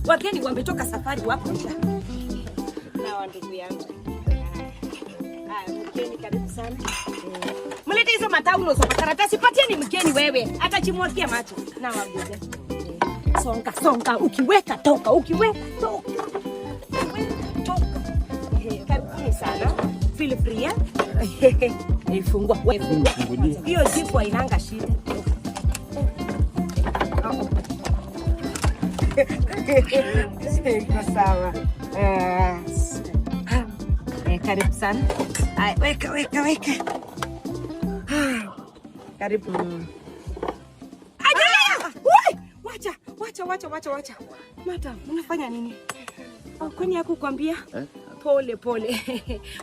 Wageni wametoka safari, wapo njaa. Nawa ndugu yangu. Haya, mgeni karibu sana. Mlete hizo mataulo za makaratasi, patieni mgeni wewe, atachimwagia macho. Nawa mgeni. Songa songa, ukiweka toka, ukiweka toka. Ukiweka toka. Karibuni sana. Feel free, eh? Ifungua, wewe fungua. Hiyo jipu hainanga shida. Iko sawa. Karibu sana. Ay, weka weka weka. Karibu. Ajalia! Woi! Wacha, wacha, wacha, wacha, wacha. Madam, unafanya nini? Oh, kwani hakukwambia? Eh? Pole pole.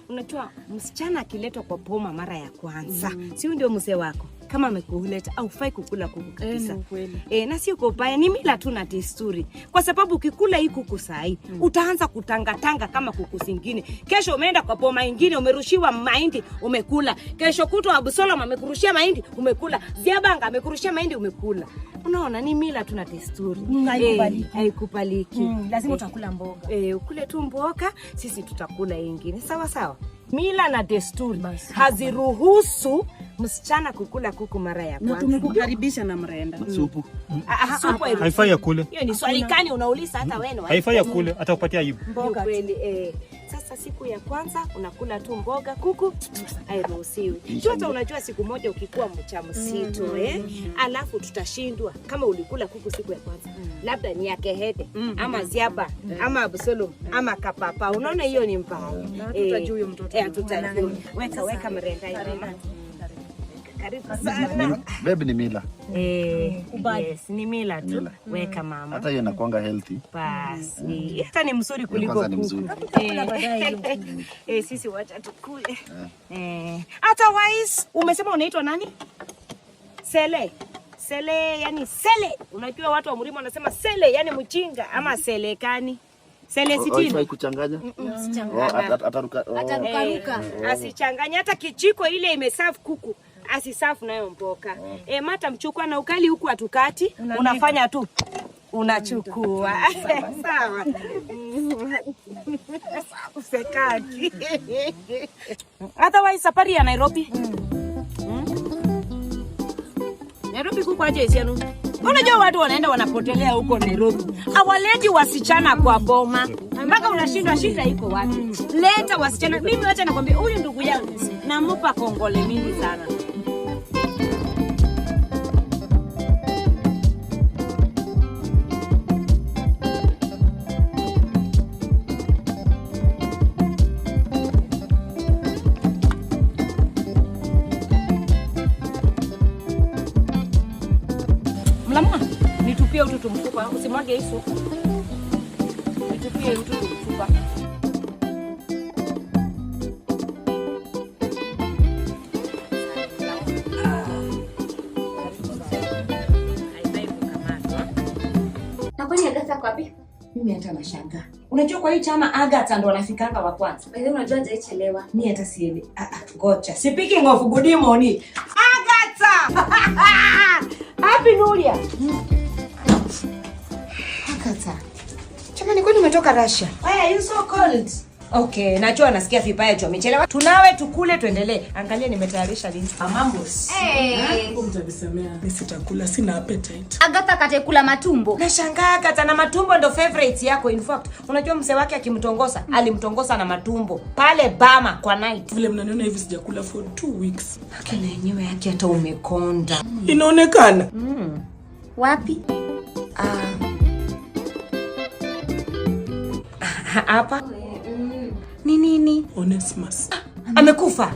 Unajua msichana akiletwa kwa boma mara ya kwanza, si huyu ndio mzee wako? Kama amekuleta haufai kukula kuku kabisa. Na sio kwa ubaya, ni mila tu na desturi. Kwa sababu ukikula hii kuku sahi, utaanza kutangatanga kama kuku zingine. Kesho umeenda kwa boma ingine, umerushiwa mahindi, umekula. Kesho kutwa Absalom amekurushia mahindi, umekula. Ziabanga amekurushia mahindi, umekula. Unaona, ni mila tu na desturi. Haikubaliki. Haikubaliki. Lazima utakula mboga. Ukule tu mboga, sisi tutakula ingine. Sawa sawa. Mila na desturi haziruhusu msichana kukula kuku mara ya Na kwanza. tumekukaribisha na mrenda. Supu. Supu hairuhusiwi. Haifai akule. Hiyo ni swali kani unauliza hata wewe? Haifai akule, atakupatia aibu. Mboga. Kweli. Sasa siku ya kwanza unakula tu mboga, kuku hairuhusiwi. Hata unajua siku moja ukikuwa mcha msito, alafu tutashindwa kama ulikula kuku siku ya kwanza. Labda ni ya Kehede ama Ziaba ama Absalom ama Kapapa. Unaona hiyo ni mbaya. Hatutajua huyo mtoto. Hatutajua. Weka weka mrenda hiyo mama. Karibu sana. Babe, ni mila. Yes, ni mila tu. Mila. Weka mama. Hata hiyo inakuanga healthy. Basi. Hata ni mzuri kuliko Kwanza ni kuku. mzuri. Sisi wacha tukule. Otherwise, umesema unaitwa nani? Sele. Sele, yani sele. Unajua watu wa mlima wanasema sele, yani mchinga ama selekani. Sele sitini. Haifai kuchanganya. Oh, ataruka. Oh. Ataruka. Asichanganye hata kijiko ile imeserve kuku. Asiserve nayo mboga. Mata mchukua na ukali huku atukati. Unafanya tu unachukua. Sawa. Usekati. Otherwise safari ya Nairobi. Nairobi kuko aje isianu? Unajua watu wanaenda wanapotelea huko Nairobi. Hawaleti wasichana kwa boma. Mpaka unashindwa shida iko wapi? Leta wasichana. Mimi wacha nakwambia huyu ndugu yangu namupa kongole mingi sana. Mlamwa, nitupie utu tumfupa, usimwage hii supu. Nitupie utu tumfupa. Haifai kukamatwa. Na kwani Agatha ako wapi? Mimi hata nashangaa. Unajua kwa hii chama Agatha ndo anafikanga wa kwanza. By the way, unajua hajaichelewa. Mimi hata sielewi. Ngoja. Speaking of good morning. Agatha! Happy New Year. Agatha. Jamani, kwani umetoka Russia? Why are you so cold? Okay, najua nasikia vibaya juu amechelewa. Tunawe tukule tuendelee. Angalia nimetayarisha nini. Mambo. Hey. Mtanisemea mimi sitakula, sina appetite. Agatha katekula matumbo. Nashangaa Agatha na matumbo ndo favorite yako. In fact, unajua mzee wake akimtongoza, alimtongoza na matumbo pale Bama kwa night. Vile mnaniona hivi sijakula for 2 weeks. Lakini yenyewe yake hata umekonda. Inaonekana. Wapi? Hapa Ni nini? Onesmus. Amekufa.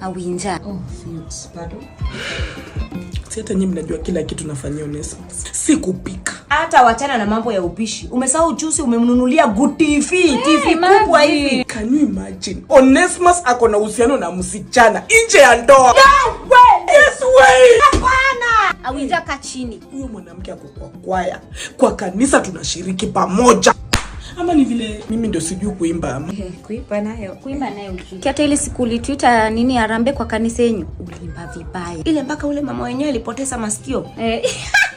Awinja. Oh, thanks. Bado. Si hata nyinyi mnajua kila kitu nafanyia Onesmus. Si kupika. Hata wachana na mambo ya upishi. Umesahau juzi umemnunulia good TV, TV kubwa hivi. Can you imagine? Onesmus ako na uhusiano na msichana nje ya ndoa. No way! Yes way! Hapana! Awinja ka chini. Huyo mwanamke ako kwa kwaya. Kwa kanisa tunashiriki pamoja. Ama ni vile mimi ndio sijui kuimba ama. Kuimba nayo. Kuimba nayo ujui. Hata ile siku ulituita nini arambe kwa kanisa yenyu, uliimba vibaya. Ile mpaka ule mama wenyewe alipoteza masikio.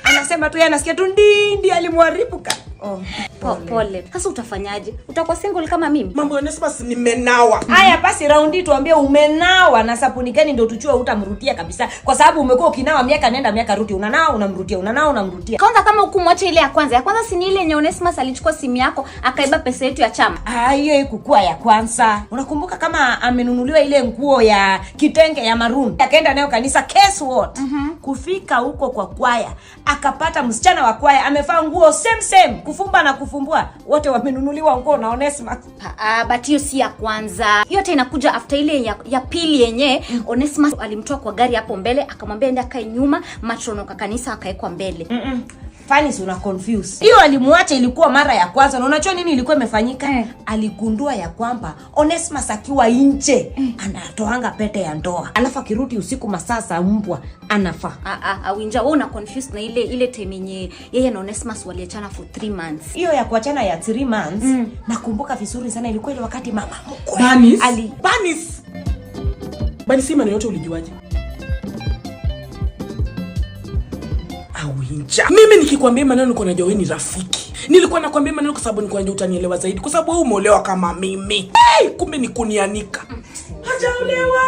Anasema tu yeye anasikia tu ndindi alimharibu ka. Oh. Pole. Sasa utafanyaje? Utakuwa single kama mimi? Mambo ya Onesmus nimenawa. Haya basi raundi tuambie umenawa na sabuni gani ndio tujue utamrudia kabisa, kwa sababu umekuwa ukinawa miaka nenda miaka rudi, unanawa unamrudia, unanawa unamrudia. Kwanza kama hukumwacha ile ya kwanza. Ya kwanza si ni ile yenye Onesmus alichukua simu yako akaiba pesa yetu ya chama. Ah, hiyo ikukua ya kwanza. Unakumbuka kama amenunuliwa ile nguo ya kitenge ya maroon, akaenda nayo kanisa, guess what? Kufika huko kwa kwaya akapata msichana wa kwaya amevaa nguo same same, kufumba na kufumbua, wote wamenunuliwa nguo na Onesmus. But hiyo si ya kwanza. Hiyo hata inakuja after ile ya pili yenye Onesmus alimtoa kwa gari hapo mbele akamwambia enda kae nyuma, matrono kwa kanisa akaekwa mbele. Fani, una confuse. Hiyo alimuacha ilikuwa mara ya kwanza, na unajua nini ilikuwa imefanyika? Aligundua ya kwamba Onesmus akiwa nje anatoanga pete ya ndoa, alafu akirudi usiku masaa za mbwa anafaa. Awinja, wewe una confuse na ile time yenye yeye na Onesmus waliachana for 3 months. Hiyo ya kuachana ya 3 months nakumbuka vizuri sana, ilikuwa ile wakati mama mkwe Banis. ali Banis. Banis, hii maneno yote ulijuaje? Awinja, mimi nikikwambia maneno nilikuwa najua wewe ni rafiki. Nilikuwa nakwambia maneno kwa sababu nilikuwa najua utanielewa zaidi, kwa sababu wewe umeolewa kama mimi. Hey, kumbe ni kunianika. Hajaolewa.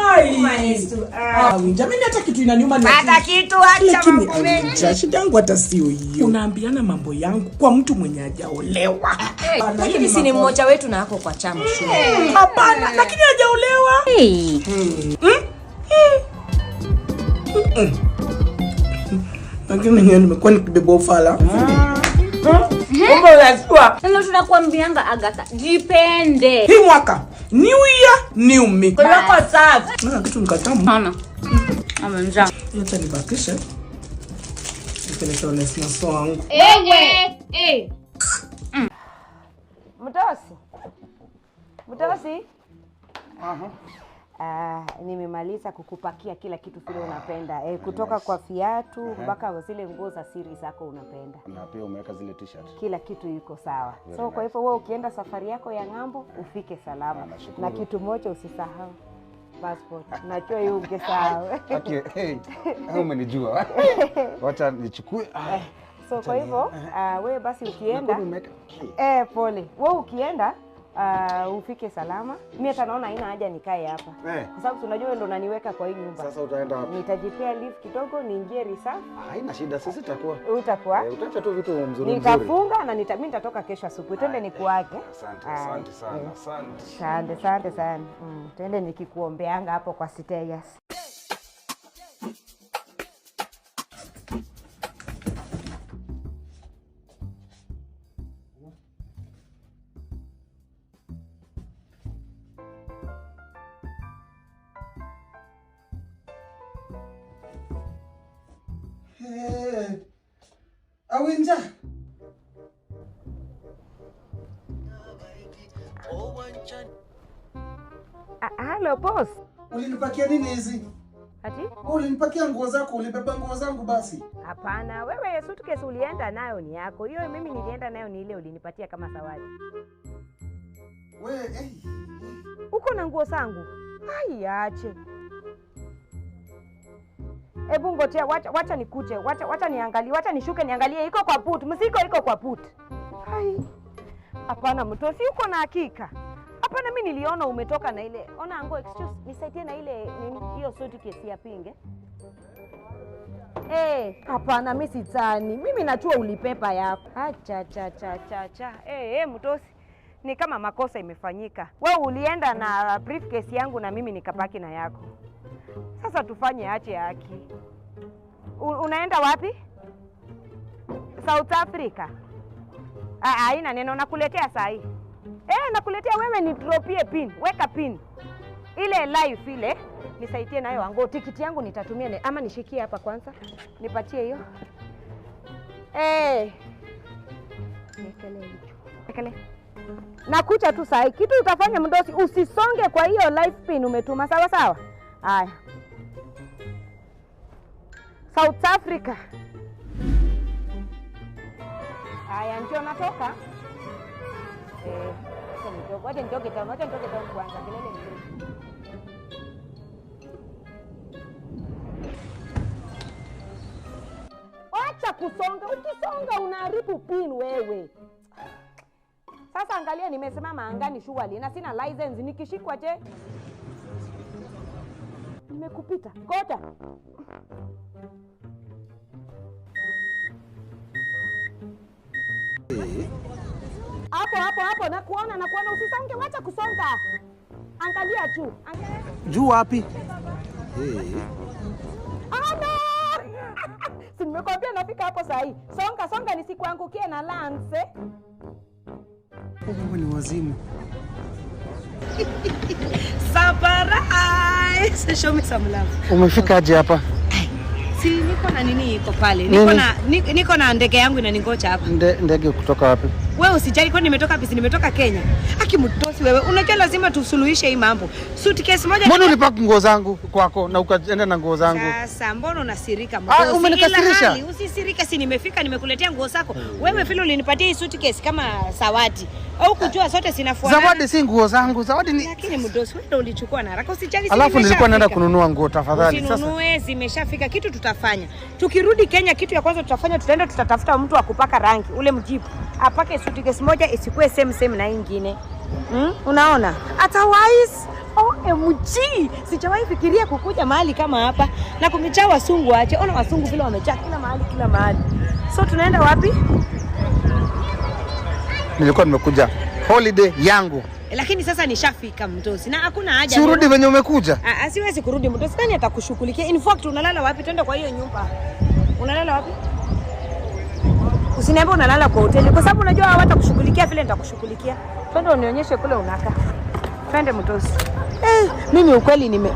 Ai. Awinja, mimi hata kitu inaniuma ni hata kitu, acha lakini mambo mengi. Awinja, shida yangu hata sio hiyo. Unaambiana mambo yangu kwa mtu mwenye hajaolewa. Hapana, hiyo Lakini si ni makosa. mmoja wetu na ako kwa chama shule. Hapana, lakini hajaolewa. Hey. Lakini mwenyewe nimekuwa nikibeba ufala. Kumbe unajua. Ndio tunakuambianga Agatha, jipende. Hii mwaka new year new me. Kwa hiyo kwa safi. Sasa kitu nikatamu. Naona. Amemjaa. Acha nibakishe. Nipeleke Onesmus wangu. Ewe. Mtosi. Mtosi. Nimemaliza kukupakia kila kitu vile unapenda. Kutoka kwa viatu mpaka zile nguo za siri zako unapenda. Na pia umeweka zile t-shirt. Kila kitu iko sawa. So kwa hivyo wewe ukienda safari yako ya ng'ambo ufike salama. Nashukuru. Na kitu moja usisahau, passport. Najua hiyo ungesahau. Okay, hey, umenijua. Wacha nichukue. So kwa hivyo wewe basi ukienda Umeweka. Okay. Pole. Wewe ukienda ufike salama. Mimi hata naona haina haja nikae hapa. Kwa sababu tunajua wewe ndo unaniweka kwa hii nyumba. Sasa utaenda wapi? Nitajipea leave kidogo niingie reserve. Haina shida, sisi tutakuwa. Utakuwa. Utaacha tu vitu mzuri mzuri. Nitafunga na mimi nitatoka kesho asubuhi. Twende nikuage. Asante, asante sana, asante. Asante, asante sana. Twende nikikuombeanga hapo kwa stairs. Hey, Awinja. Hello boss. Ulinipakia nini hizi? Ati? Ulinipakia nguo zako, ulibeba nguo zangu basi. Hapana, wewe suitcase ulienda nayo ni yako. Hiyo mimi nilienda nayo ni ile ulinipatia kama zawadi. Wewe, hey. Uko na nguo zangu? Ai, ache. Ebu ngotea, wacha nikuje, wacha niangalie, wacha nishuke niangalie iko kwa boot. Mzigo iko kwa boot. Ai. Hapana mtosi, uko na hakika? Hapana, mimi niliona umetoka na ile. Ona ango, excuse, nisaidie na ile nini hiyo suitcase ya pinge. Hapana mimi sitani. Mimi najua ulipepa yako. Acha cha cha cha cha. Mtosi. Ni kama makosa imefanyika. Wewe ulienda na briefcase yangu na mimi nikabaki na yako. Sasa tufanye ache haki. Unaenda wapi? South Africa. Haina neno, nakuletea saa hii. Nakuletea wewe, nidropie pin. Weka pin. Ile live ile nisaidie nayo ango. Tikiti yangu nitatumia ama nishikie hapa kwanza. Nipatie hiyo. Niekele hicho. Niekele. Nakucha tu saa hii. Kitu utafanya mdosi, usisonge kwa hiyo live pin umetuma, sawa sawa? Haya. South Africa. Haya, njoo natoka. Wacha nitoke town, wacha nitoke town kwanza, kelele ni. Wacha kusonga, ukisonga unaharibu pin wewe. Sasa angalia, nimesimama angani shughuli na sina license, nikishikwa je? Nimekupita. Ngoja. Hapo hapo hapo, nakuona nakuona, usisonge, wacha kusonga. Angalia juu. Angalia. Juu wapi? Ah, no! Si nimekwambia nafika hapo saa hii. Songa songa nisikuangukie na lance. Wewe ni wazimu. Surprise! Show me some love. Umefika aje hapa? Si niko na nini iko pale. Niko Nini? na niko na ndege yangu inaningoja hapa. Ndege kutoka wapi? Wewe usijali, kwani nimetoka wapi? Si nimetoka Kenya. Aki mtosi wewe, unajua lazima tusuluhishe hii mambo. Suitcase moja. Mbona ulipaki nguo zangu kwako na ukaenda na nguo zangu? Sasa mbona unasirika Ah, mdosi? umenikasirisha. Ila hali, usisirike, si nimefika nimekuletea nguo zako. Wewe vile ulinipatia hii suitcase kama zawadi. Au kujua sote zinafuanana. Zawadi si nguo zangu, zawadi ni Lakini mdosi wewe ndio ulichukua na haraka. Usijali, si Alafu nilikuwa naenda nimeshafika. kununua nguo tafadhali. Sasa Usinunue, zimeshafika. Kitu tutafanya tukirudi Kenya, kitu ya kwanza tutafanya, tutaenda tutatafuta mtu wa kupaka rangi ule mjipu, apake suitcase moja isikuwe same same na hii ingine. Unaona? Otherwise, OMG, sijawahi fikiria kukuja mahali kama hapa na kumejaa wasungu. Ache ona wasungu vile wamejaa kila mahali, kila mahali. So tunaenda wapi? nilikuwa nimekuja holiday yangu. Lakini sasa nishafika mdosi, na hakuna haja. Si urudi venye umekuja. Ah, siwezi kurudi mdosi, nani atakushughulikia? In fact, unalala wapi? Twende kwa hiyo nyumba. Unalala wapi? Usiniambie unalala kwa hoteli, kwa sababu unajua hawatakushughulikia vile nitakushughulikia. Twende unionyeshe kule unakaa. Twende mdosi. Mimi ukweli nime